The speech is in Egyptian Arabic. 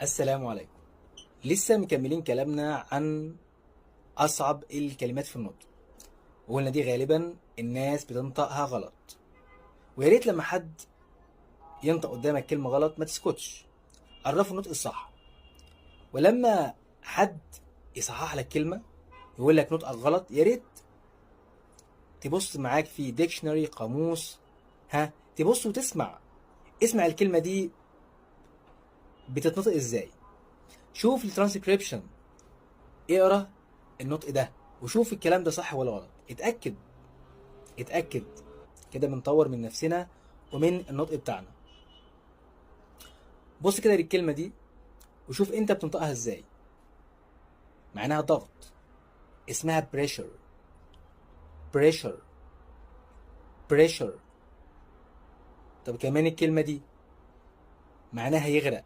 السلام عليكم. لسه مكملين كلامنا عن أصعب الكلمات في النطق، وقلنا دي غالبا الناس بتنطقها غلط. ويا ريت لما حد ينطق قدامك كلمة غلط ما تسكتش، عرفه النطق الصح. ولما حد يصحح لك كلمة يقول لك نطقك غلط، يا ريت تبص معاك في dictionary، قاموس، ها تبص وتسمع، اسمع الكلمة دي بتتنطق ازاي، شوف الترانسكريبشن، اقرا النطق ده وشوف الكلام ده صح ولا غلط. اتأكد، اتأكد كده، بنطور من نفسنا ومن النطق بتاعنا. بص كده للكلمة دي وشوف انت بتنطقها ازاي. معناها ضغط، اسمها pressure، pressure، pressure. طب كمان الكلمة دي معناها يغرق.